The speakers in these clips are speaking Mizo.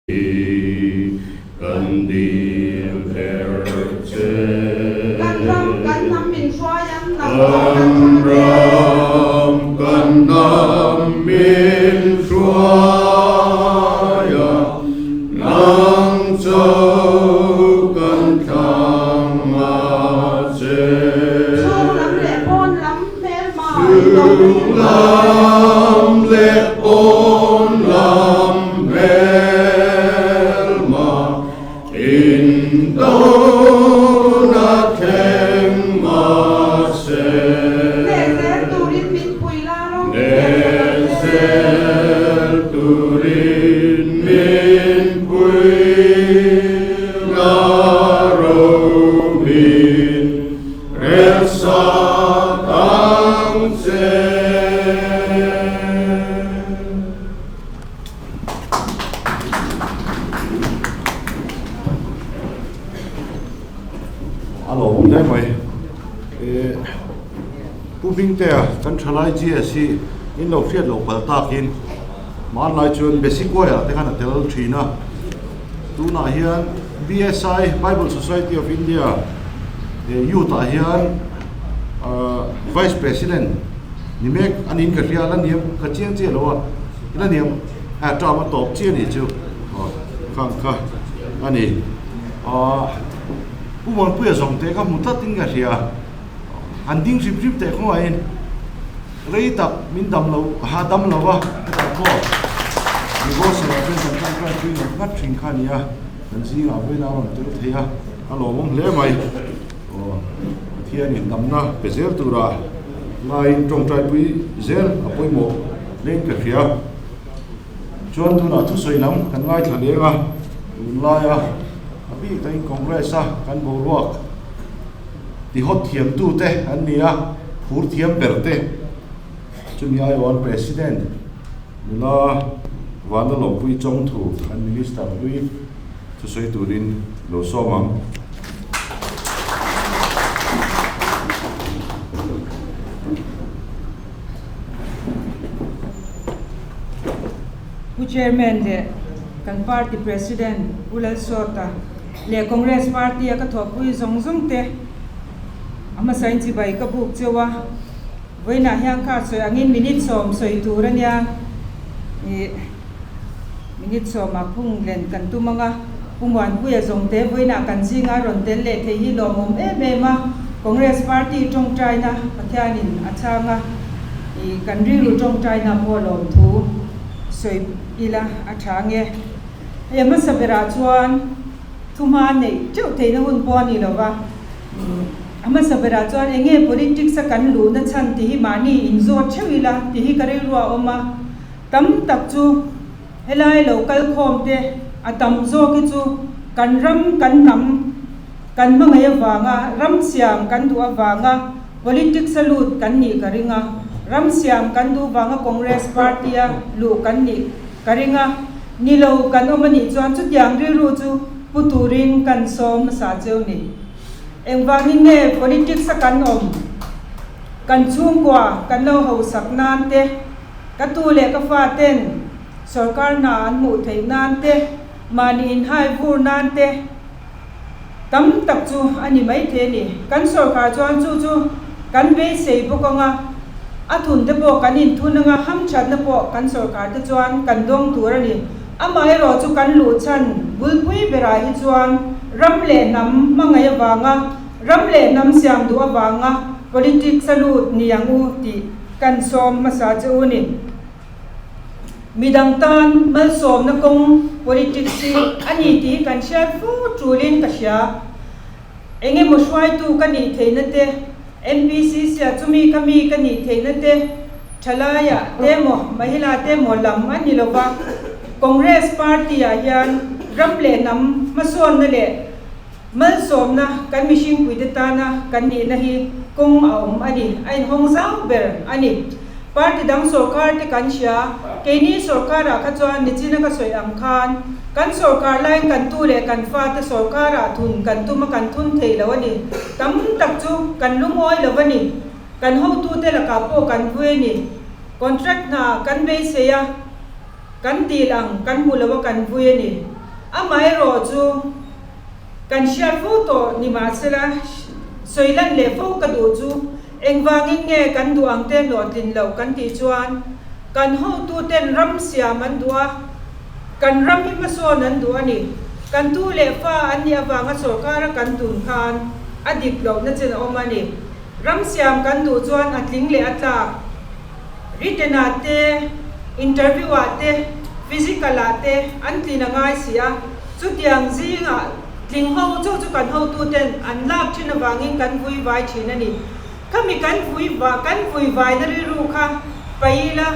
Kan dil ber che. Kan ram kan hnam min hruai ang nang Kan chauh kan thlang a che. ram kan hnam min hruai ang nang chauh kan thlang a che. Chhung lam leh pawn lam hmelma i do na Chhung hi. lam leh pawn lam hmelma indona thleng mahse. Hneh zel turin min pui la rawng min siam sak ang Hneh che. zel turin min pui la rawng min rel sak ang che. A lo awm hle mai. Eh, Pu Hmingtea kan thalai GS hi in lo hriat loh pal takin hmanlai chuan Besikuaiah te khan a tel thin a. Tunah hian BSI, Bible Society of India, Youth ah hian Vice President ni mek a niin ka hria a, la niam ka chiang chiah lo a, la niam a term a tawp chiah a nih chu khang kha a ni. Pu Muanpuia zawng teh ka hmu tlat in ka hria, han ding hrip hrip teh khawngaihin rei tak min dam lo ha dam lo va hetah pawh devotion ah chuan kan tangkai pui ngat ngat thin kha a ni a, kan zingah vawiin a rawn tel thei a, a lawmawm hle mai. Aw Pathianin damna pe zel tura ngaiin tawngtai pui zel a pawimawh hlein ka hria. Chuan tunah thusawi lam kan ngaithla leng a, tunlaia a bik takin Congress a kan boruak ti hawt thiamtute an ni a, phur thiam ber te chumi aiawh an President nula Vanlalawmpui Chawngthu an Minister hlui thusawi turin lo sawm ang. Pu Chairman leh kan Party President Pu Lalsawta leh Congress Party a ka thawhpui zawng zawng te a hmasain chibai ka buk cheu a, vawiinah hian kha sawi angin minute sawm sawi tur a nia ih minute sawmah phung len kan tum ang a, Pu Muanpuia zawng te vawiinah kan zinga rawn tel leh thei hi lawmawm em em a, Congress Party tawngtaina Pathianin a chhang a, ih kan rilru tawngtaina pawh lawmthu sawi ila a tha nge. Hei a hmasa berah chuan thuhma neih teuh theihna hun pawh a ni lo va, a hmasa berah chuan eng nge politics a kan luhna chhan tih hi mahni inzawt theuh ila tih hi ka rilru a awm a, tam tak chu helai lo kal khawm te a tam zawk hi chu kan ram kan hnam kan hmangaih avanga ram siam kan duh avanga politics a lut kan nih ka ring a, ram siam kan duh vanga Congress party a luh kan nih ka ring a, ni lo kan awm a nih chuan chutiang rilru chu pu turin kan sawm hmasa cheu ni. Engvangin nge politics a kan awm? Kan chhungkua kan lo hausak nan te, ka tu leh ka fa ten sorkar hna an hmuh theih nan te, mahni inhai vur nan te, Tam tak chu a ni maithei a ni. Kan sorkar chuan chu chu kan beisei bawk ang a, a thun te pawh kan inthun ang a, hamthatna pawh kan sorkar te chuan kan dawng tur a ni. Amaherawh chu kan luh chhan bulpui berah hi chuan ram leh hnam hmangaih avanga, ram leh hnam siam duh avanga politics a lut ni ang u tih kan sawm hmasa che u ni. Midang tan malsawmna kawng politics hi a ni tih kan hriat fu tulin ka hria. Eng emaw hruaitu ka nih theihna te, MPCC ah chumi ka mi ka nih theihna te, thalaiah te emaw mahila te emaw lam a ni lova, Congress party ah hian ram leh hnam hmasawnna leh malsawmna kan mihringpuite tana kan nihna hi kawng a awm a ni, a inhawng zau ber a ni. Party dang sorkar te kan hria, keini sorkarah kha chuan nichina ka sawi ang khan kan sorkar laiin kan tu leh kan fate sorkarah thun kan tum a kan thun thei lo a ni. Tam tak chu kan lungawi lo a ni. Kan hotute lakah pawh kan vui a ni. Contract hna kan beisei a, kan dil ang kan hmu lo a kan vui a ni. Amaherawhchu, kan hriat fo tawh ni mahsela, sawi lan leh fo ka duh chu engvangin nge kan duh ang te hlawhtlin loh kan tih chuan kan hotuten ram siam an duh a, kan ram hi hmasawn an duh a ni. Kan tu leh fa an nih avanga sawrkara kan tun khan a dik lohna chen a awm a ni. Ram siam kan duh chuan a tling leh a tlak. Written ah te, interview ah te, physical ah te an tlin a ngai si a, chutiang zingah tling ho chu chu kan hotu ten an lak thin avangin kan vui vai thin a ni. Khami kan vui kan vui vaina rilru kha paila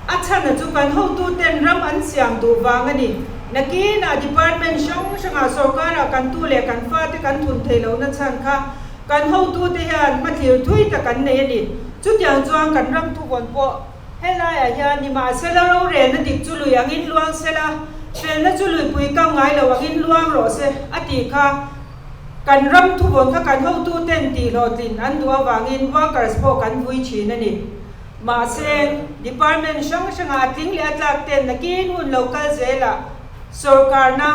a chhana chu kan hotu ten ram an siam duh vang a ni. Nakinah department hrang hrangah sorkarah kan tu leh kan fate kan thun thei lohna chhan kha Kan hotute hian hmathlir thui tak an nei a ni. Chutiang chuan kan ram thuvawn pawh helaiah hian nimahsela rorelna dik chu lui angin luang sela, felna chu luipui kam ngai lo angin luang rawh se a tih kha kan ram thuvawn kha kan hotuten tihhlawhtlin an duh avangin workers pawh kan vui thin a ni. Mahse, department hrang hrangah a tling leh a tlak ten nakin hun lo kal zelah sorkarna,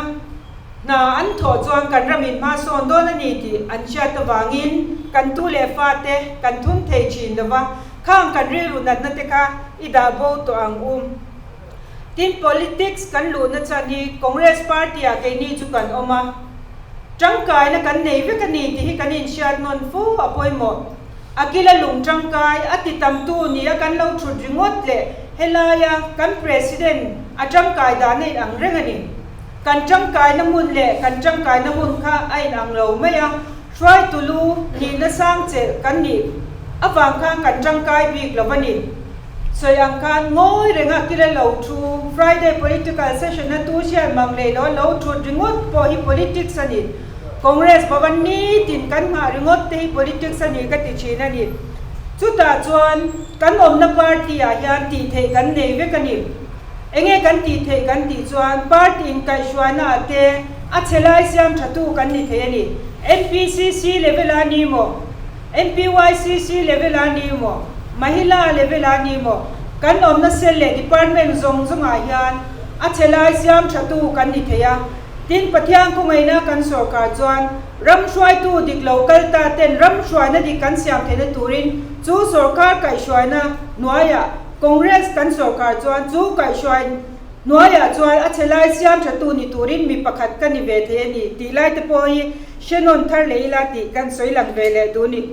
Hna an thawh chuan kan ramin hma sawn dawn a ni tih an hriat avangin kan tu leh fate kan thun thei thin lo va, khang kan rilru natna te kha i dah bo tawh ang u. Tin, politics kan luhna chhan hi Congress party-ah keini chu kan awm a, tangkaina kan nei vek a ni tih hi kan inhriat nawn fo a pawimawh. A kila lung tangkai a ti tamtu nia kan lo thut ringawt leh helaia kan President a tangkai dan a inang reng a ni. Kan tangkaina hmun leh kan tangkaina hmun kha a inang lo mai a, hruaitu lu nihna sang chelh kan nih avang khan kan tangkai bik lo a ni. Sawi ang khan ngawi renga kila lo thu, Friday political session a tu hriat mang leh lo a lo thut ringawt pawh hi politics a ni. Congress Bhavan nitin kan nghah ringawt te hi politics a ni ka ti thin a ni. Chutah chuan kan awmna party ah hian tih theih kan nei vek a ni. Enge kan tih theih kan tih chuan party inkaihhruaina ah te a chhe lai siam tha tu kan ni thei a ni. MPCC level a ni maw? MPYCC level a ni maw? Mahila level a ni maw? Kan awmna cell leh department zawng zawng ah hian a chhe lai siam tha tu kan ni thei a. Tin, Pathian khawngaihna kan sawrkar chuan ram hruaitu dik lo kal ta ten ram hruaina dik kan siam theihna turin chu sawrkar kaihhruaina hnuaiah Congress kan sawrkar chuan chu kaihhruai hnuaiah chuan a chhe lai siam tha tu ni turin mi pakhat ka ni ve thei a ni tih lai te pawh hi hre nawn thar leh ila tih kan sawi lang ve leh duh ni.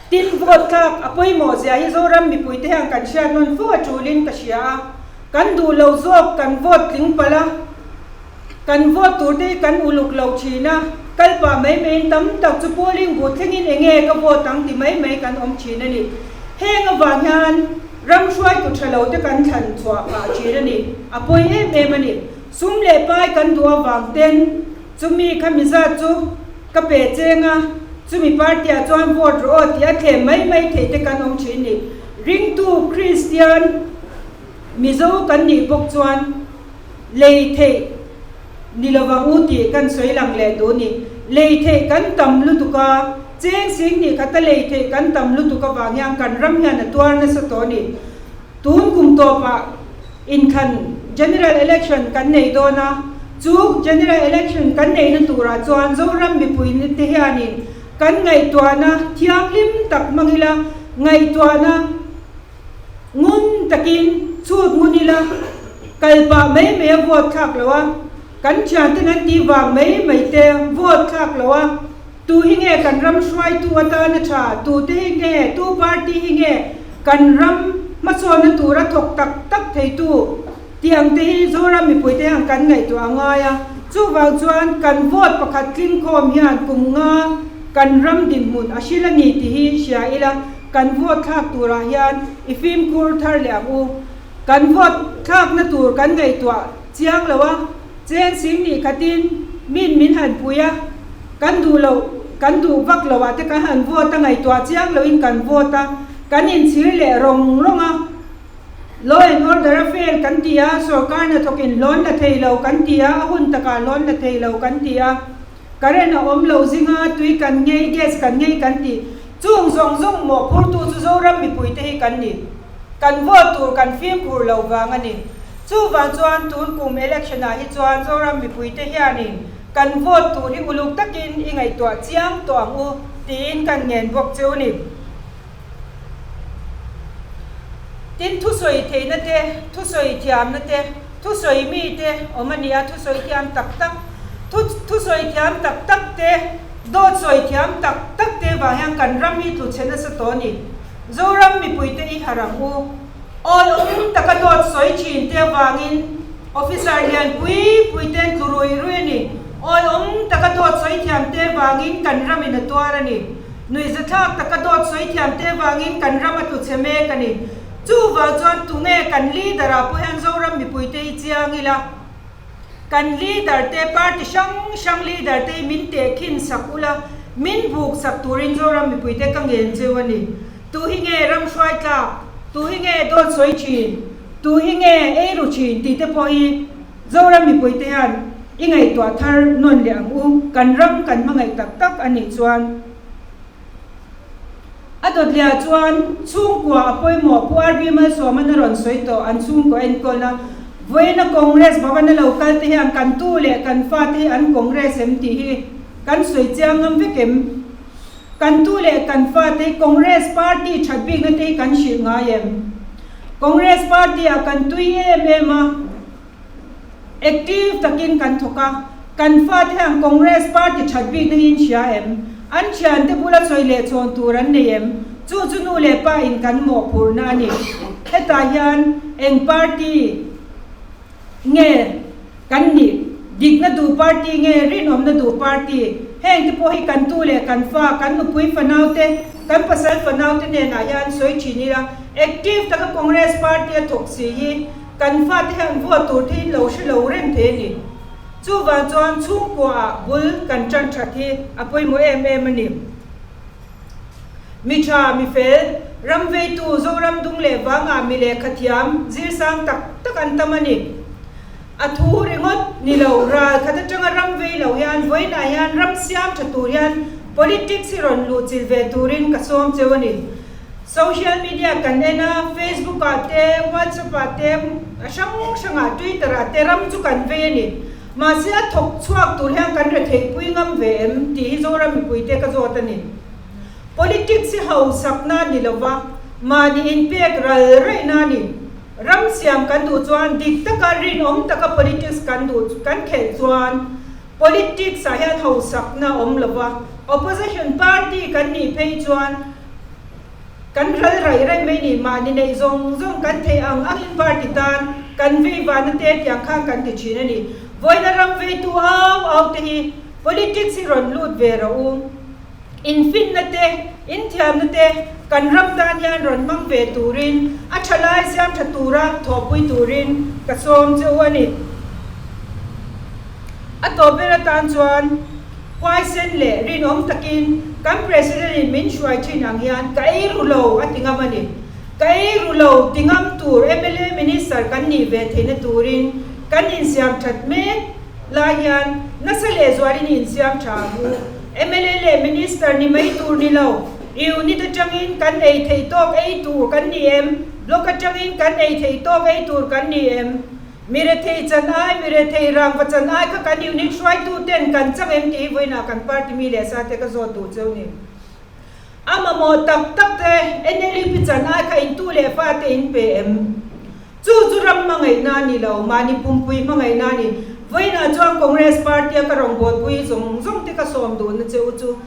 Tin, vote thlak a pawimawh zia hi Zoram mipui te hian kan hriat nawn fo a tulin ka hria a, kan duh lo zawk kan vote tling palh a, kan vote tur te hi kan uluk lo thin a, kal pah mai maiin tam tak chu polling booth thlengin enge ka vote ang ti mai mai kan awm thin a ni. Heng avang hian ram hruaitu tha lo te kan thlan chhuah phah thin a ni. A pawi em em a ni. Sum leh pai kan duh avang ten chumi kha mizat chu ka pe cheng a, chumi party ah chuan vote rawh aw tih a thlem mai mai theih te kan awm thin ni. Ringtu Kristian Mizo kan nih bawk chuan lei theih ni lovang u tih kan sawi lang leh duh ni. Lei theih kan tam lutuk a, cheng sing hnih khata lei theih kan tam lutuk avang hian kan ram hian a tuar nasa tawh a ni. Tun kum tawpah inthlan General Election kan nei dawn a, chu General Election kan neihna turah chuan Zoram mipui te hianin kan ngaihtuahna thianghlim tak hmang ila, ngaihtuahna, Ngun takin chhut ngun ila, kal pah mai mai a vote thlak lo a, kan thianten an tih vang mai mai te vote thlak lo a, tu hi nge kan ram hruaitu atana tha, tu te hi nge, tu party hi nge kan ram hmasawnna tura thawk tak tak theitu tih ang te hi Zoram mipui te hian kan ngaihtuah a ngai a, chuvang chuan kan vote pakhat tlingkhawm hian kum nga kan ram dinhmun a hril a ni tih hi hria ila. Kan vote thlak turah hian i fimkhur thar leh ang u. Kan vote thlakna tur kan ngaihtuah chiang lo a, cheng sing nih khatin min min han pui a, kan duh loh kan duh vak loh ah te kan han vote a ngaihtuah chiang loin kan vote a, kan inchhir leh rawng rawng a. Law and order a fail kan ti a, sorkar hnathawkin hlawn la thei lo kan ti a, a hun takah hlawn la thei lo kan ti a. Current a awm lo zinga tui kan ngei, gas kan ngei kan ti. Chung zawng zawng mawhphurtu chu Zoram mipuite hi kan ni. Kan vote tur kan fimkhur lo vang a ni. Chuvang chuan tun kum election ah hi chuan Zoram mipuite hianin kan vote tur hi uluk takin i ngaihtuah chiang tawh ang u tiin kan ngen bawk cheu ni. Tin, thusawi theihna te, thusawi thiamna te, thusawi mi te awm a ni a, thusawi thiam tak tak, thu thusawi thiam tak tak te, dawt sawi thiam tak tak te vang hian kan ram hi tlu chhe nasa tawh a ni. Zoram mipuite i harh ang u. Awl awm taka dawt sawi thin te avangin officer lian pui pui ten tlu rui rui a ni. Awl awm taka dawt sawi thiam te avangin kan ramin a tuar a ni. Nuihzathlak taka dawt sawi thiam te avangin kan ram a tlu chhe mek a ni. Chuvang chuan tunge kan leader ah pawh hian Zoram mipuite hi chiang ila, kan leader te party hrang hrang leader te hi min tehkhin sak ula, min buk sak turin Zoram mipuite ka ngen cheu a ni. Tu hi nge ram hruai tlak, tu hi nge dawt sawi thin, tu hi nge ei ru thin tih te pawh hi Zoram mipuite hian i ngaihtuah thar nawn leh ang u, kan ram kan hmangaih tak tak a nih chuan. A dawtliah chuan chhungkua a pawimawh Pu RB Malsawman a rawn sawi tawh an chhungkaw enkawlna vawiina Congress Bhavan a lo kal te hian kan tu leh kan fate hi an Congress em tih hi kan sawi chiang ngam vek em? Kan tu leh kan fate hi Congress party that bikna te hi kan hrilh ngai em? Congress party ah kan tui em em a, active takin kan thawk a, kan fate hian Congress party that bikna hi in hria em? An thiante bula sawi leh chhawn tur an nei em? Chu chu nu leh pa in kan mawhphurhna a ni. Hetah hian eng party nge kan nih? Dikna duh party nge rinawmna duh party? Heng te pawh hi kan tu leh kan fa, kan nupui fanau te, kan pasal fanau te hnenah hian sawi thin ila, active taka Congress party a thawk si hi kan fate hian vote tur te in lo hre lo reng thei a ni. Chuvang chuan chhungkua ah bul kan tan that hi a pawimawh em em a ni. Mi tha, mi fel, ram veitu, Zoram dung leh vangah mi lehkha thiam, zir sang tak tak an tam a ni. A thu ringawt ni lo, ral khat atanga ram vei lo hian vawiinah hian ram siam tha tur hian politics hi rawn luh chilh ve turin ka sawm cheu a ni. Social media kan en a, Facebook ah te, WhatsApp ah te, a hrang hrangah, Twitter ah te ram chu kan vei a ni. Mahse a thawk chhuak tur hian kan retheihpui ngam ve em tih hi Zoram mipuite ka zawt a ni. Politics hi hausakna a ni lova, mahni inpek ral raihna a ni. Ram siam kan duh chuan dik taka rinawm taka politics kan duh kan khelh chuan politics ah hian hausakna a awm lova, opposition party kan nih phei chuan kan ral raih raih mai ni, mahni neih zawng zawng kan theih ang angin party tan kan vei vana te tiang khan kan ti thin a ni. Vawiina ram veitu au au te hi politics hi rawn lut ve rawh u. Infinna te, inthiamna te kan ram tan hian rawn hmang ve turin, a tha lai siam tha tura thawhpui turin ka sawm che u a ni. A tawp ber atan chuan huaisen leh rinawm takin kan President in min hruai thin ang hian ka ei ru lo a ti ngam a ni. Ka ei ru lo ti ngam tur mla Minister kan nih ve theihna turin kan insiam that mek lai hian nasa leh zualin i insiam tha ang u. Mla leh Minister ni mai tur ni lo, Unit atangin kan ei theih tawk ei tur kan ni em? Block atangin kan ei theih tawk ei tur kan ni em? Mi rethei chan ai, mi rethei rangva chan ai kha kan unit hruaitu ten kan chang em tih hi vawiinah kan party mi leh sa te ka zawt duh cheu ni. A mamawh tak tak te NLUP chan ai kha in tu leh fa te in pe em? Chu chu ram hmangaihna a ni lo, mahni pumpui hmangaihna a ni. Vawiinah chuan Congress party a ka rawngbawlpui zawng zawng te ka sawm duhna che u chu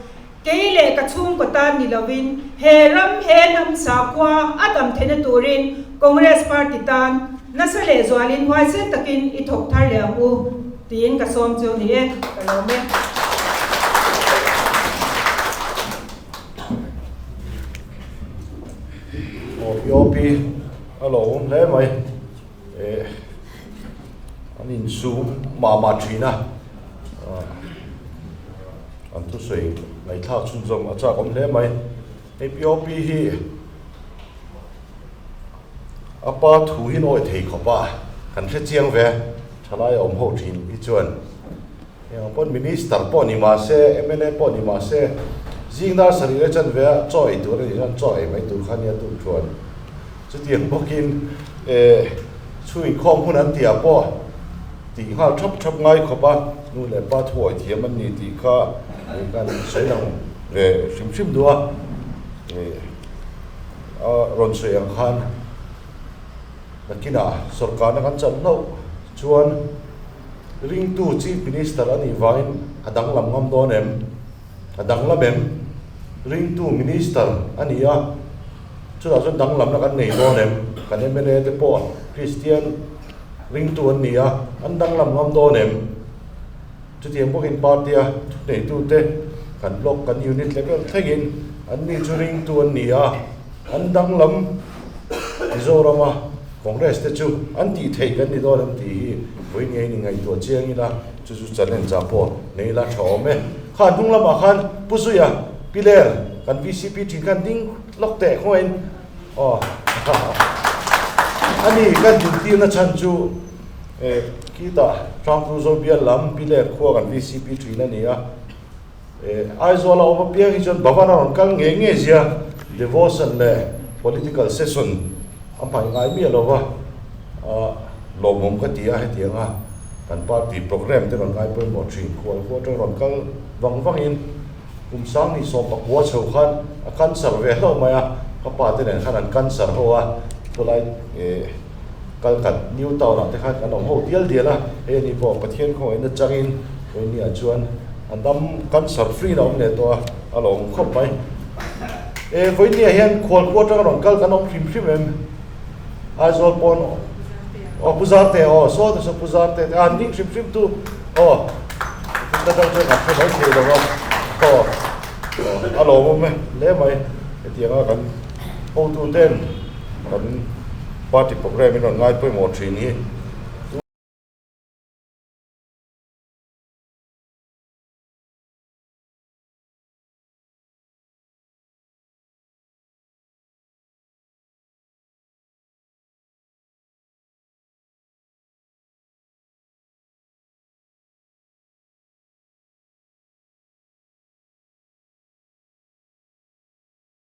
Kei leh ka chhungkaw tan ni lovin he ram, he hnam sakhua a dam theihna turin Congress party tan nasa leh zualin huaisen takin i thawk thar leh ang u tiin ka sawm chu ni e, ka lawm e. Aw POP a lo awm hle mai eh an insum mah mah thin a. An thusawi ngaihthlak chhunzawm a chak awm hle mai. Hei POP hi a pa thu hi nawi thei khawp a, kan hre chiang ve, thalai a awm ho thin hi chuan eng pawn minister pawh ni mah se, mla pawh ni mah se, zing dar sarih leh chan ve a chaw ei tur a nih chuan chaw ei mai tur kha nia tum chuan chutiang bawkin eh. Chhung inkhawm hun an tihah pawh tih nghal thap thap ngai khawp a, nu leh pa thuawi thiam an ni tih kha kan sawi lang ve hrim hrim duh a, a rawn sawi ang khan nakinah sawrkarna kan chan hlauh chuan ringtu Chief Minister a nih vangin a danglam ngam dawn em? A danglam em? Ringtu Minister a ni a, chutah chuan danglamna kan nei dawn em? Kan mla te pawh Kristian ringtu an ni a, an danglam ngam dawn em? Chutiang bawkin party a thuneitute kan block, kan unit level thlengin an ni chu ringtu an ni a, an danglam Mizorama Congress te chu an tih theih kan ni dawn em tih hi vawiin ngei ni ngaihtuah chiang ila chu chu challenge ah pawh nei ila tha awm e. Kha hnung lamah khan Pu Zuia Piler kan VCP thin khan ding lawk teh khawngain aw a ni kan din tirna chhan chu eh khitah Hrangtu Zobial lam Piler khua kan VCP thin a ni a. Aizawl a awm apiang hi chuan Bhavan a rawn kal ngei ngei zia devotion leh political session a hmaih ngai miah lo va, lawmawm ka ti a hetiang a kan party programme te rawn ngai pawimawh thin khual khua atang rawn kal vang vangin kum sang ni 19 chho khan a cancer ve hlauh mai a, ka pa te nen khan an cancer ho a khawlai kal khat New Town ah te khan kan awm ho dial dial a, hei ani pawh Pathian khawngaihna changin Vawinia chuan a dam cancer free in a awm leh tawh a, a lawm khawp mai. E Vawinia hian khualkhua atanga rawn kal kan awm hrim hrim em? Aizawl pawn aw Pu Zarte aw saw te saw Pu Zarte te a han ding hrim hrim tu aw ka dang chuan kan hre mai thei lo a aw a lawmawm e hle mai hetianga kan hotu ten kan party programme in rawn ngai pawimawh thin hi.